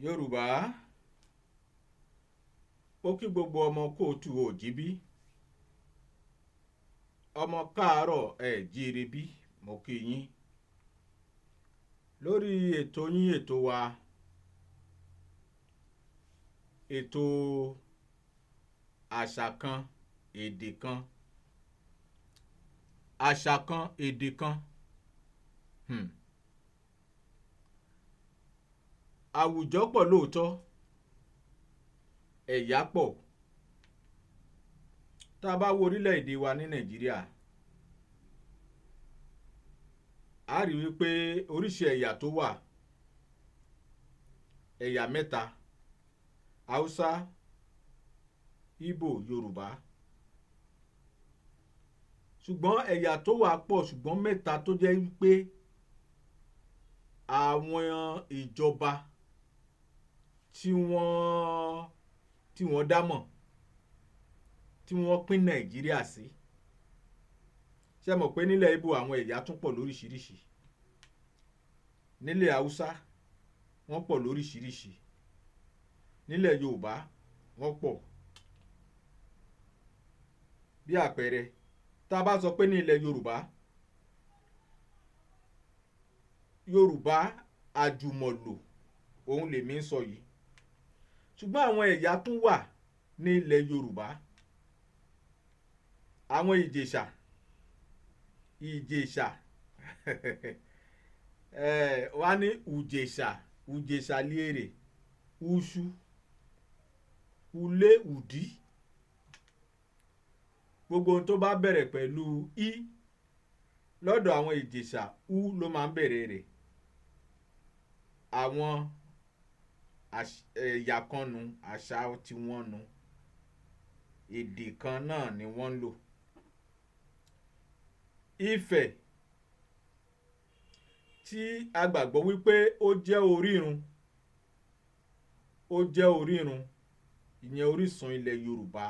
Yorùbá, ó kí gbogbo ọmọ kóòtù òjíbí, ọmọ káàárọ̀ ẹ̀ jíire bí, mo kí yín. Lórí ètò yín ètò wa, ètò àṣà kan, èdè kan. Àṣà kan, èdè kan. Hmm. Àwùjọ pọ̀ lóòótọ́, ẹ̀yà pọ̀. Tá a bá wo orílẹ̀-èdè wa ní Nàìjíríà, a rí wípé oríṣi ẹ̀yà tó wà, ẹ̀yà mẹ́ta: Hausa, Igbo, Yorùbá. Ṣùgbọ́n ẹ̀yà tó wà pọ̀, ṣùgbọ́n mẹ́ta tó jẹ́ wípé àwọn ìjọba tí wọ́n, tí wọ́n dá mọ̀, tí wọ́n pín Nàìjíríà sí. Ṣé ẹ mọ̀ pé nílẹ̀ Igbo àwọn ẹ̀yà tún pọ̀ lóríṣiríṣi? Nílẹ̀ Hausa wọ́n pọ̀ lóríṣiríṣi. Nílẹ̀ Yorùbá wọ́n pọ̀. Bí àpẹẹrẹ, tá a bá sọ pé ní ilẹ̀ Yorùbá, Yorùbá àjùmọ̀lò, òun lèmi ń sọ yìí. Ṣùgbọ́n àwọn ẹ̀yà tún wà ní ilẹ̀ Yorùbá. Àwọn Ìjẹ̀ṣà, Ìjẹ̀ṣà, wọ́n á ní Ùjẹ̀ṣà, Ùjẹ̀ṣà léèrè, Uṣu, Ulé, Ùdí. Gbogbo ohun tó bá bẹ̀rẹ̀ pẹ̀lú í lọ́dọ̀ àwọn Ìjẹ̀ṣà, U ló máa ń bẹ̀rẹ̀ rẹ̀. Àwọn ẹ̀yà kan nu, àṣà tí wọ́n nu, èdè kan náà ni wọ́n ń lò. Ifẹ̀ tí a gbàgbọ́ wípé ó jẹ́ orírun, ó jẹ́ orírun, ìyẹn orísun ilẹ̀ Yorùbá.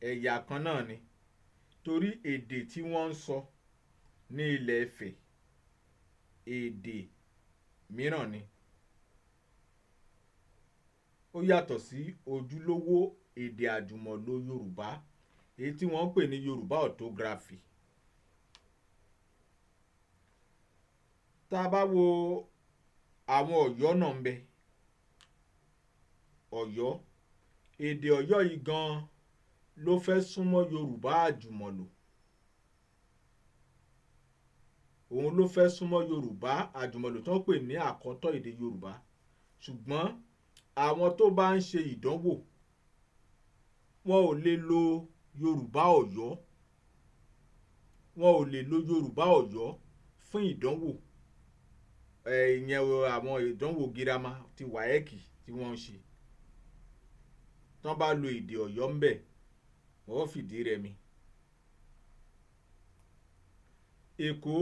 Ẹ̀yà kan náà ni. Torí èdè tí wọ́n ń sọ ní ilẹ̀ Ifẹ̀, èdè mìíràn ni. Ó yàtọ̀ sí ojúlówó èdè àjùmọ̀lò Yorùbá, èyí tí wọ́n ń pè ní Yorùbá orthography. Tá a bá wo àwọn Ọ̀yọ́ náà ń bẹ. Ọ̀yọ́, èdè Ọ̀yọ́ yìí gan ló fẹ́ súnmọ́ Yorùbá àjùmọ̀lò. Òun ló fẹ́ súnmọ́ Yorùbá àjùmọ̀lò tó ń pè ní àkọ́tọ̀ èdè Yorùbá. Ṣùgbọ́n àwọn tó bá ń ṣe ìdánwò, wọ́n ò lè lo Yorùbá Ọ̀yọ́. Wọn ò lè lo Yorùbá Ọ̀yọ́ fún ìdánwò. Ìyẹn àwọn ìdánwò girama ti WAEC tí wọ́n ń ṣe. Tí wọ́n bá lo èdè Ọ̀yọ́ ń bẹ, wọ́n ó fìdí rẹmi. Èkó,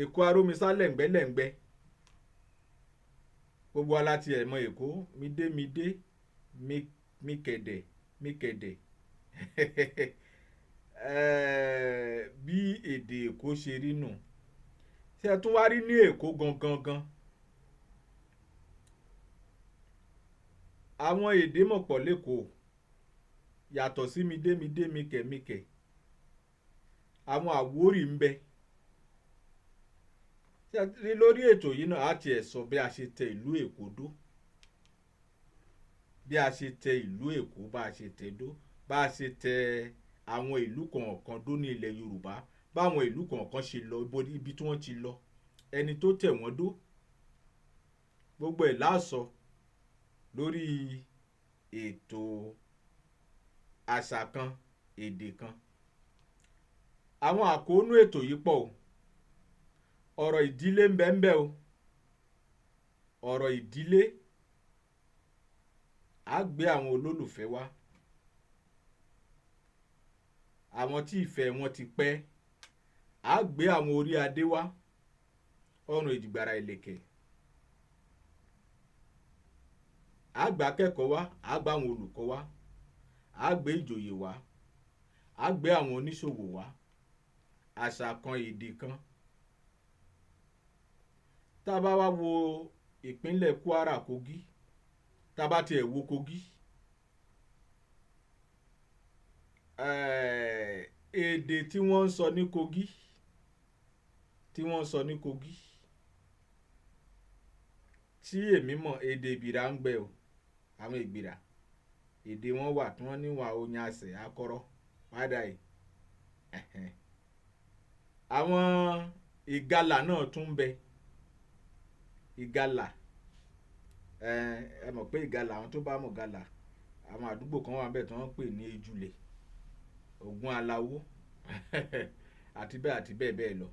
Èkó arómisá lẹ́ǹgbẹ́lẹ́ǹgbẹ́. Gbogbo wa la ti ẹ̀ mọ Èkó. Midé midé, mi, mi kẹ̀dẹ̀, mi kẹ̀dẹ̀. Bí èdè Èkó ṣe rí nù. Ṣé ẹ tún wá rí ní Èkó gangan gan? Àwọn èdè mọ̀pọ̀ lékòó yàtọ̀ sí midé midé, mi kẹ̀ mi kẹ̀. Àwọn Àwórì ń bẹ. Ṣé ẹ rí lórí ètò yìí náà, a ti ẹ̀ sọ bí a ṣe tẹ ìlú Èkó dó. Bí a ṣe tẹ ìlú Èkó, bá a ṣe tẹ dó, bá a ṣe tẹ àwọn ìlú kọ̀ọ̀kan dó ní ilẹ̀ Yorùbá, bá àwọn ìlú kọ̀ọ̀kan ṣe lọ, ibi tí wọ́n ti lọ, ẹni tó tẹ̀ wọ́n dó. Gbogbo ẹ̀ láàsọ lórí ètò àṣà kan, èdè kan. Àwọn àkóónú ètò yìí pọ̀ o. Ọ̀rọ̀ ìdílé ń bẹ ń bẹ o. Ọ̀rọ̀ ìdílé. A gbé àwọn olólùfẹ́ wá. Àwọn tí ìfẹ́ wọn ti pẹ́. A gbé àwọn orí adé wá. Ọ̀run èjìgbara ìlẹ̀kẹ̀. A gbé akẹ́kọ̀ọ́ wá, a gbé àwọn olùkọ́ wá, a gbé ìjòyè wá, a gbé àwọn oníṣòwò wá. Àṣà kan, èdè kan. Tá a bá wá wo ìpínlẹ̀ Kwara, Kogi, tá a bá tiẹ̀ wo Kogi, èdè tí wọ́n ń sọ ní Kogi, tí wọ́n ń sọ ní Kogi tí èmi mọ̀, èdè Ìgbìrà ń gbẹ o. Àwọn Ìgbìrà, èdè wọn wà tí wọ́n níwà oyin asẹ̀ akọrọ padà yìí. Àwọn Ìgalà náà tún ń bẹ. Ìgalà, ẹ mọ̀ pé Ìgalà, àwọn tó bá mọ̀ Ìgalà, àwọn àdúgbò kan wà níbẹ̀ tí wọ́n ń pè ní Ejulẹ̀, Ògún Aláwó àti bẹ́ẹ̀ bẹ́ẹ̀ lọ.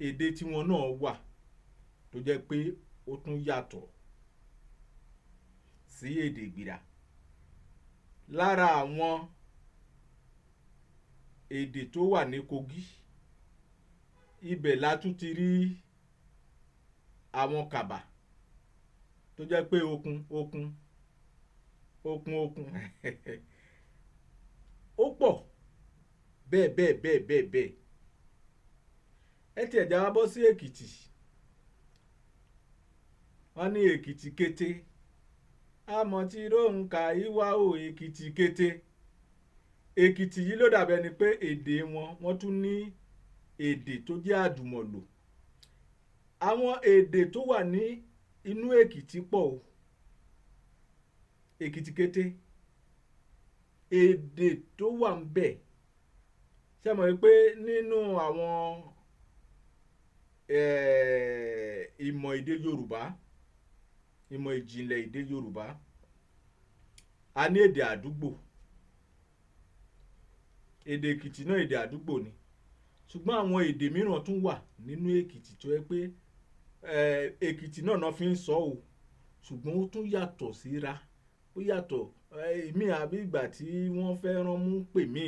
Èdè tí wọn náà wà tó jẹ́ pé ó tún yàtọ̀ sí èdè Ìgbìrà. Lára àwọn èdè tó wà ní Kogi, ibẹ̀ la tún ti rí àwọn Kàbà tó jẹ́ pé okun okun okun okun ó pọ̀ bẹ́ẹ̀ bẹ́ẹ̀ bẹ́ẹ̀ bẹ́ẹ̀ bẹ́ẹ̀. Ẹ tiẹ̀ já wa bọ́ sí Èkìtì. Wọ́n ní Èkìtì kété, àmọ́ tí róǹkà ìwà o, Èkìtì kété. Èkìtì yìí ló dàbí ẹni pé èdè wọn, wọ́n tún ní èdè tó jẹ́ àjùmọ̀lò. Àwọn èdè tó wà ní inú Èkìtì pọ̀ o. Èkìtì kété, èdè tó wà ń bẹ̀. Ṣé ẹ mọ̀ wípé nínú àwọn ìmọ̀ èdè Yorùbá, ìmọ̀ ìjìnlẹ̀ èdè Yorùbá, a ní èdè àdúgbò. Èdè Èkìtì náà èdè àdúgbò ni. Ṣùgbọ́n àwọn èdè mìíràn tún wà nínú Èkìtì tó jẹ́ pé Èkìtì náà ni wọ́n fi ń sọ o. Ṣùgbọ́n ó tún yàtọ̀ síra. Ó yàtọ̀, èmi àbí ìgbà tí wọ́n fẹ́ rán mú pè mí.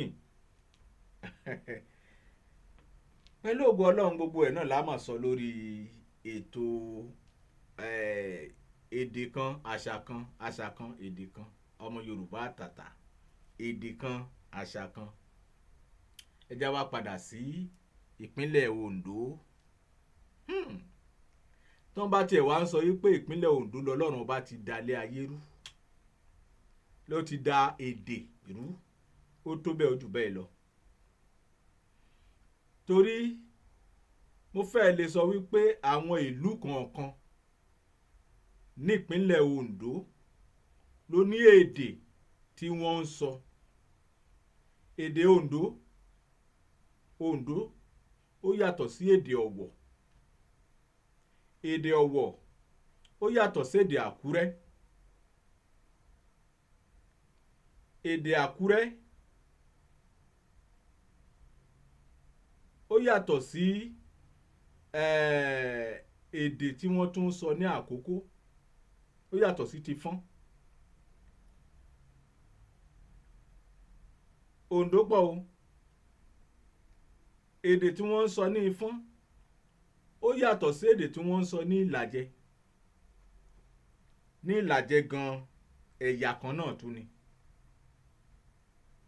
Pẹ̀lú ògo Ọlọ́run, gbogbo ẹ̀ náà la máa sọ lórí ètò èdè kan, àṣà kan, àṣà kan, èdè kan. Ọmọ Yorùbá àtàtà, èdè kan, àṣà kan. Ẹ já wa padà sí ìpínlẹ̀ Ondo. Tí wọ́n bá tiẹ̀ wá ń sọ wípé ìpínlẹ̀ Ondo lọ́lọ́run bá ti da ilé ayé rú, ló ti da èdè rú, ó tó bẹ́ẹ̀ ó jù bẹ́ẹ̀ lọ. Torí mo fẹ́ lè sọ wípé àwọn ìlú kọ̀ọ̀kan ní ìpínlẹ̀ Ondo ló ní èdè tí wọ́n ń sọ. Èdè Ondo, Ondo ó yàtọ̀ sí èdè Ọ̀wọ̀. Èdè Ọ̀wọ̀ ó yàtọ̀ sí èdè Àkúrẹ́. Èdè Àkúrẹ́ ó yàtọ̀ sí èdè tí wọ́n tún ń sọ ní Àkókó. Ó yàtọ̀ sí ti Fọ́n. Ondo pọ̀ o. Èdè tí wọ́n ń sọ ní Ifọ̀n ó yàtọ̀ sí èdè tí wọ́n ń sọ ní Ìlàjẹ. Ní Ìlàjẹ gan, ẹ̀yà kan náà tún ni.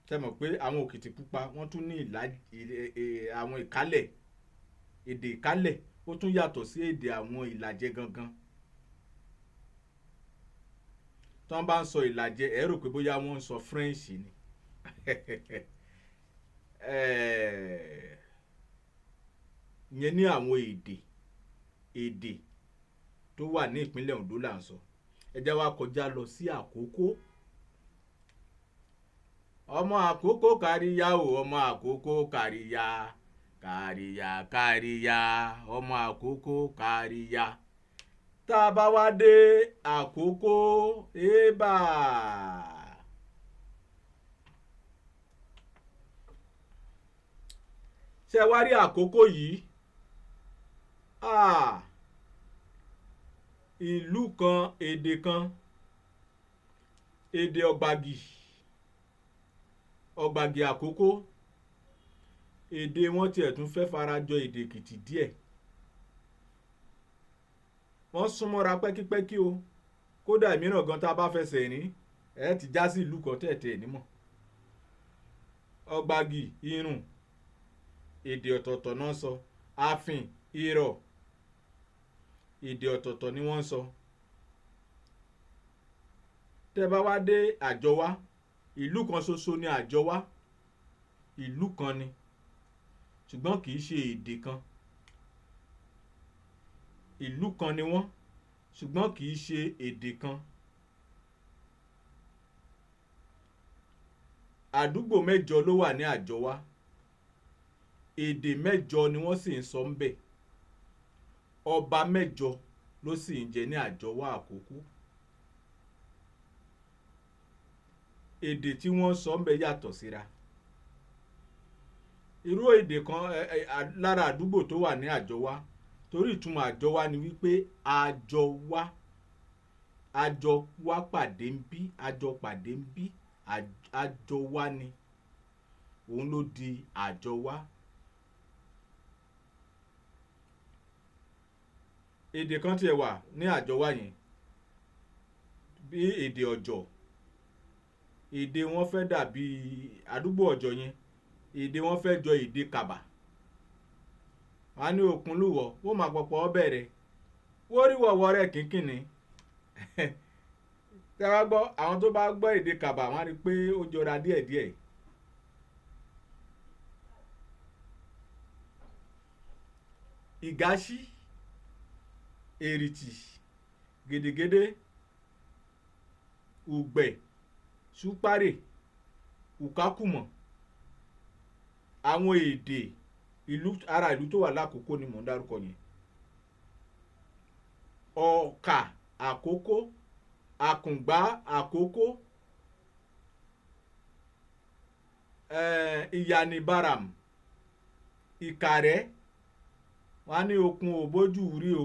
Ṣé ẹ mọ̀ pé àwọn Òkìtìpupa wọ́n tún ní àwọn Ìkálẹ̀. Èdè Ìkálẹ̀ ó tún yàtọ̀ sí èdè àwọn Ìlàjẹ gangan. Tí wọ́n bá ń sọ Ìlàjẹ, ẹ rò pé bóyá wọ́n ń sọ French ni. Ìyẹn ní àwọn èdè, èdè tó wà ní ìpínlẹ̀ Ondo là ń sọ. Ẹ já wa kọjá lọ sí Àkókó. Ọmọ Àkókó káríyá o, ọmọ Àkókó káríyá, káríyá káríyá, ọmọ Àkókó káríyá. Tá a bá wá dé Àkókó, ébà. Ṣé ẹ wá rí Àkókó yìí? Ah! Ìlú kan, èdè kan, èdè Ọ̀gbàgì, Ọ̀gbàgì Àkókó. Èdè wọn tiẹ̀ tún fẹ́ farajọ èdè Èkìtì díẹ̀. Wọ́n súnmọ́ra pẹ́kípẹ́kí o. Kódà mìíràn gan tí a bá fẹsẹ̀ rìn, ẹ ti já sí ìlú kan tẹ̀tẹ̀ ní mọ̀. Ọ̀gbàgì, Ìrùn, èdè ọ̀tọ̀ọ̀tọ̀ náà sọ. Àfin, Ìrọ̀. Èdè ọ̀tọ̀ọ̀tọ̀ ni wọ́n ń sọ. Tẹ́ bá wá dé Àjọwá, ìlú kan ṣoṣo ni Àjọwá, ìlú kan ni, ṣùgbọ́n kì í ṣe èdè kan. Ìlú kan ni wọ́n, ṣùgbọ́n kì í ṣe èdè kan. Àdúgbò mẹ́jọ ló wà ní Àjọwá, èdè mẹ́jọ ni wọ́n sì ń sọ ńbẹ̀. Ọba mẹ́jọ ló sì ń jẹ ní Àjọwá Àkókó. Èdè tí wọ́n ń sọ ńbẹ̀ yàtọ̀ síra. Irú èdè kan lára àdúgbò tó wà ní Àjọwá, torí ìtumọ̀ Àjọwá ni wípé àjọwá, àjọwá pàdé ń bí, àjọ pàdé ń bí, àjọwá ni, òun ló di Àjọwá. Èdè kan tiẹ̀ wà ní Àjọwá yẹn bí èdè Ọ̀jọ̀. Èdè wọn fẹ́ dàbí àdúgbò Ọ̀jọ̀ yẹn, èdè wọn fẹ́ jọ èdè Kàbà. Wọ́n á ní òkun lúwọ̀, wọ́n máa pọ̀pọ̀ ọ bẹ̀rẹ̀, wọ́n rí wọ̀wọ́ rẹ̀ kínkínni. Tẹ́ bá gbọ́, àwọn tó bá gbọ́ èdè Kàbà wọ́n á rí pé ó jọra díẹ̀díẹ̀. Ìgáṣí, Èrìtì, Gèdègèdè, Ùgbẹ̀, Ṣúpárè, Ùkákùmọ̀. Àwọn èdè ìlú, ara ìlú tó wà lákòókò ni mò ń dárúkọ yẹn. Ọ̀kà Àkókó, Àkùngbá Àkókó, Ìyànìbàràm, Ìkàrẹ́. Wọ́n á ní okun ò bójú rí o,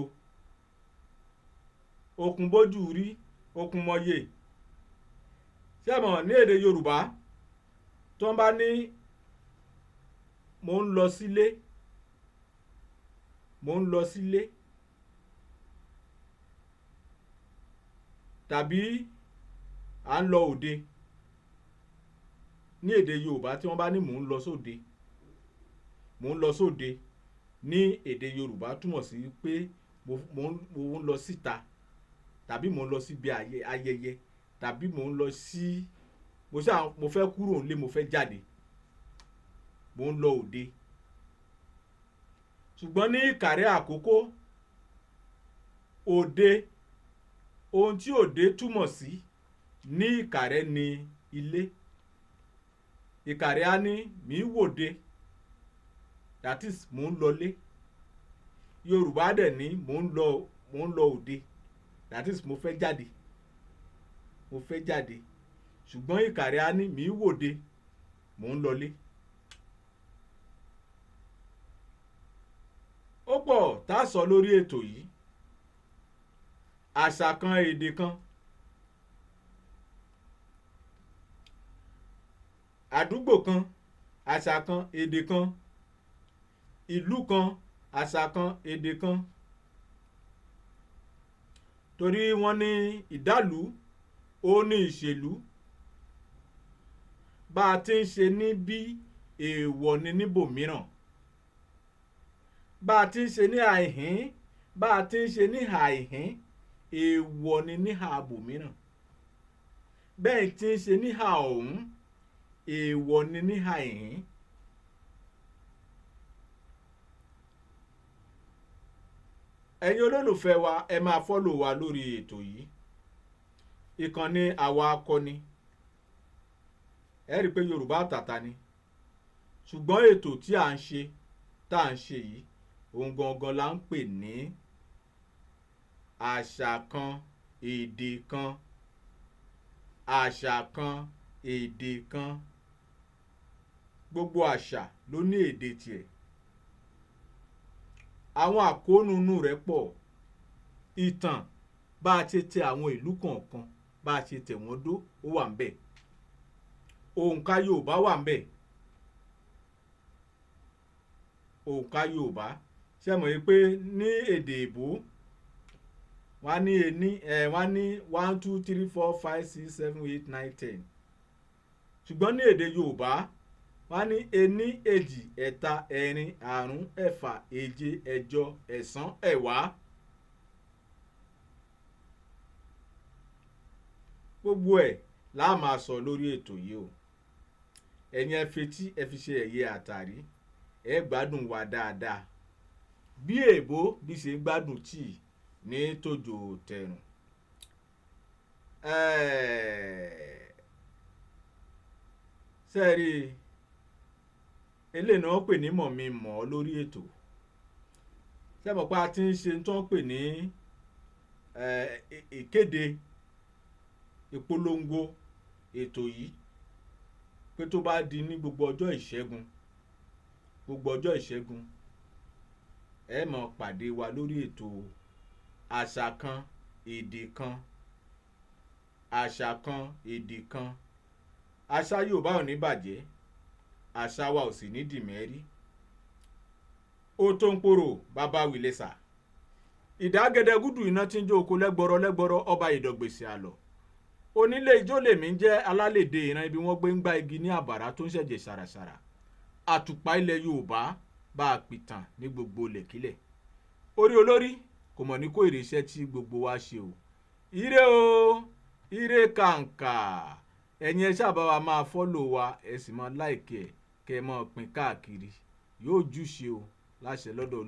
okun bójú rí, okun mọyè. Ṣé ẹ mọ̀ ní èdè Yorùbá, tí wọ́n bá ní mò ń lọ sílé, mò ń lọ sílé, tàbí à ń lọ òde. Ní èdè Yorùbá tí wọ́n bá ní mò ń lọ sóde, mò ń lọ sóde ní èdè Yorùbá túmọ̀ sí pé mò ń lọ síta, tàbí mò ń lọ síbi ayẹyẹ, tàbí mò ń lọ sí, mo ṣá, mo fẹ́ kúrò nílé, mo fẹ́ jáde, mò ń lọ òde. Ṣùgbọ́n ní Ìkàrẹ́ Àkókó, òde, ohun tí òde túmọ̀ sí ní Ìkàrẹ́ ni ilé. Ìkàrẹ́ á ní mí wòde, that is mò ń lọlé. Yorùbá dẹ̀ ní mò ń lọ òde, that is mo fẹ́ jáde, mo fẹ́ jáde. Ṣùgbọ́n Ìkàrẹ́ á ní mí wòde, mò ń lọlé. Ó pọ̀ tá a sọ lórí ètò yìí. Àṣà kan, èdè kan, àdúgbò kan, àṣà kan, èdè kan, ìlú kan, àṣà kan, èdè kan. Torí wọ́n ní ìdálù, ó ní ìṣèlú. Bá a ti ń ṣe níbí èèwọ̀ ni níbòmíràn. Bá a ti ń ṣe ní àìhín, bá a ti ń ṣe ní àìhín, èèwọ̀ ni níhà ibòmíràn. Bẹ́ẹ̀ tí ń ṣe níhà ọ̀hún, èèwọ̀ ni níhà ìhín. Ẹ̀yin olólùfẹ́ wa, ẹ máa fọ́lò wa lórí ètò yìí. Ìkànnì Àwa Akọni. Ẹ rí i pé Yorùbá àtàtà ni. Ṣùgbọ́n ètò tí à ń ṣe, tá à ń ṣe yìí, ohun gangan la ń pè ní àṣà kan, èdè kan. Àṣà kan, èdè kan. Gbogbo àṣà ló ní èdè tiẹ̀. Àwọn àkóónú inú rẹ̀ pọ̀. Ìtàn bá a ṣe tẹ àwọn ìlú kọ̀ọ̀kan, bá a ṣe tẹ̀ wọ́n dó, ó wà ńbẹ̀. Òǹkà Yorùbá wà ńbẹ̀. Òǹkà Yorùbá. Ṣé ẹ mọ̀ wípé ní èdè èbó, wọ́n á ní ení, wọ́n á ní 1 2 3 4 5 6 7 8 9 10. Ṣùgbọ́n ní èdè Yorùbá, wọ́n á ní ení, èjì, ẹ̀ta, ẹ̀rin, àrún, ẹ̀fà, èje, ẹ̀jọ, ẹ̀sán, ẹ̀wá. Gbogbo ẹ̀ la máa sọ lórí ètò yìí o. Ẹ̀yin ẹ fetí ẹ fi ṣe ẹ̀yẹ àtàrí, ẹ gbádùn wa dáadáa bí èèbó bí ṣe ń gbádùn tíì ní tòjò tẹ̀rùn. Sẹ́ẹ̀rí eléyìí ni wọ́n pè ní mọ̀ mi mọ̀ ọ́ lórí ètò. Ṣé mọ̀ pé a ti ń ṣe tó ń pè ní ìkéde ìpolongo ètò yìí pé tó bá di ní gbogbo ọjọ́ ìṣẹ́gun, gbogbo ọjọ́ ìṣẹ́gun, ẹ máa pàdé wa lórí ètò àṣà kan èdè kan, àṣà kan èdè kan. Àṣà Yorùbá ò ní bàjẹ́, àṣà wa ò sì ní dìmẹ́rí. Ó tó ń pòrò bàbá wìlẹ̀sà. Ìdágẹdẹgúdù iná tí ń jó oko lẹ́gbọrọ lẹ́gbọrọ, ọba ìdọ̀gbèsè àlọ́. Onílé ijó lèmi ń jẹ́ alálèdè ìran ibi wọ́n gbé ń gbá igi ní àbàrá tó ń ṣẹ̀jẹ̀ ṣàràṣàrà. Àtùpà ilẹ̀ Yorùbá bá a pìtàn ní gbogbo lẹ̀kílẹ̀. Orí olórí kò mọ̀ ní kó èrè iṣẹ́ tí gbogbo wa ṣe o. Ire o, ire kàǹkà. Ẹ̀yin ẹ ṣáà bá wa máa fọ́lò wa, ẹ sì máa láìkì ẹ̀, kẹ́ ẹ máa pín káàkiri. Yóò júṣe o láṣẹ lọ́dọ̀.